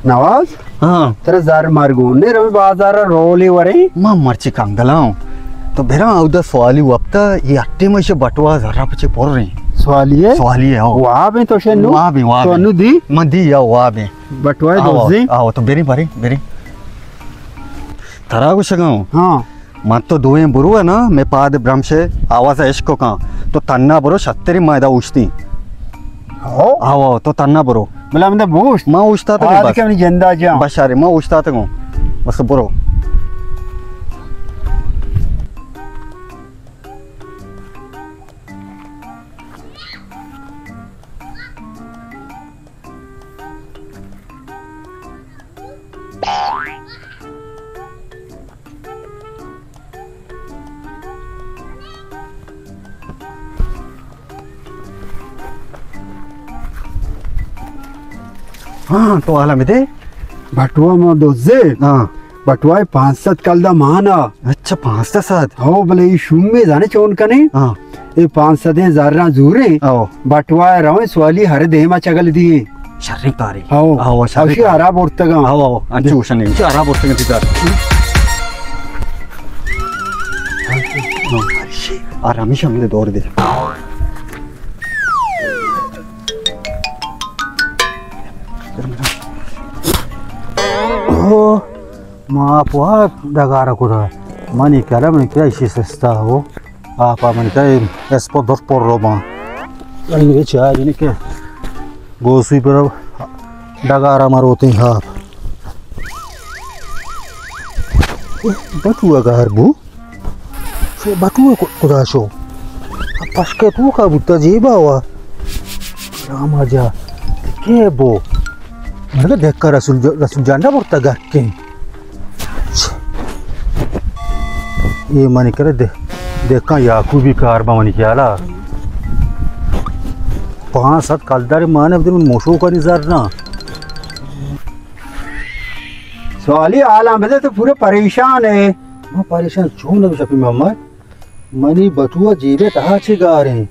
نواز؟ ہاں۔ ترا زر مرگون نے روی بازار رولی وریں؟ ما مرچی کنگلاں۔ تو برا اودا سوالی وپتا، یہ اٹے میں سے بٹوا زرا پچے پر رہی۔ سوالی ہے؟ سوالی ہے، ہو۔ وابیں تو شنو؟ وابیں، وابیں۔ تو انو دی؟ من دی یا وابیں۔ بٹوا آو، دوزی؟ آو، تو بری، بری، بری۔ ترا گوشگاں۔ ہاں۔ من تو دوئیں برو نا، میں پاد برمشے آواز عشق کاں۔ تو تنہا برو، شتری ما ادا اوشتی۔ ہو؟ آو، آو، تو تنہا برو۔ بلا من بوشت۔ ما اوشتا تو آج بس۔ کہ منی جندا جان۔ بس ارے، ما اوشتا تو۔ بس برو۔ ہاں، تو حالا میں دے۔ بٹوا ما دوزے۔ ہاں۔ بٹوا پانچ سد کلدار مانا۔ اچھا، پانچ سد؟ ہو، بلے ای شومے زانے چون کنے؟ ہاں۔ اے پانچ سدیں زراں زوریں۔ او۔ بٹوا رویں سوالی ہر دیما چگل دیئیں۔ شریں کارے۔ او۔ او، شریں اوشی کارے۔ ہرا برتگاں۔ او، او، انچو اوشنے، انچو ہرا برتگاں تی دار۔ آرامی شم دے دور دے۔ او۔ ما آپ وا ڈگارا کدا۔ منی کلا منی کیا ایشی سستا ہو۔ آپ منی کیا اسپو در پر رو ما۔ منی چاہ جنی کہ گوسوی پر ڈگارا مروتے ہیں آپ۔ بٹوا گار بو۔ چے بٹوا کو-، کدا شو۔ پشکے تو کا بوتا جیبا وا۔ راما جا۔ کے بو۔ مرگا دیکھا رسول ج-، رسول جانڈا برتا گھر کے۔ اے منی کرے دے-، دیکھاں یعقوبی کار با منی خیالا۔ پانچ سد کلدار مانے بدے من موشو کنی زر نا۔ سوالی حالاں بدے تو پورا پریشان ہے۔ ما پریشان چون نبی شفیع محمد؟ منی بٹوا جیبے تہا چے گاریں؟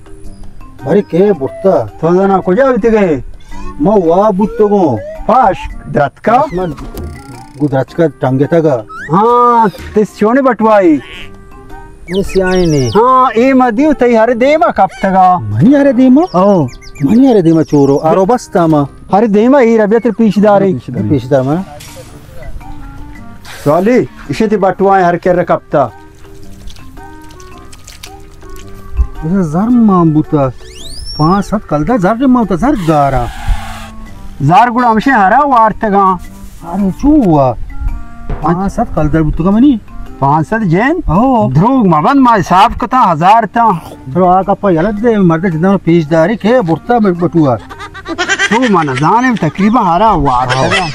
بارے کے برتا؟ تو زانا کجا بیتگے؟ ما واب بوتگوں۔ پاش درتکا؟ من گو درچکا ٹنگتگا۔ ہاں، تس چونے بٹوائی؟ من سیاہیں نے۔ ہاں، اے ما دیو تئی ہر دیما کپتگا۔ منی ہر دیما؟ او۔ منی ہر دیما چورو، آرو بستا ما۔ ہر دیما اے ربیت پیش داریں۔ پیش دار ما۔ سوالی، اشی تی بٹوائیں ہر کر کپتا۔ زر مان بوتا، پانچ سد کلدار زر مان بوتا، زر گارا۔ زر گڑا ہمشے ہرا وارتگاں۔ ارے چو ہوا؟ پانچ سد کلدار بوتگا منی۔ پانچ سد جن؟ ہو۔ دروگ مبند، ما حساب کتا ہزار تا۔ چلو آ کپا یلت دے، مرد جندان پیش داری کے برتا بٹوا۔ تو من زانم تقریباً ہرا وارتگا۔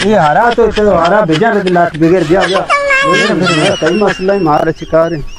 اے ہرا تو، تو ہرا بجن لات بگر بیا، بیا۔ کئی مسئلہ ہے، مارا چکارے؟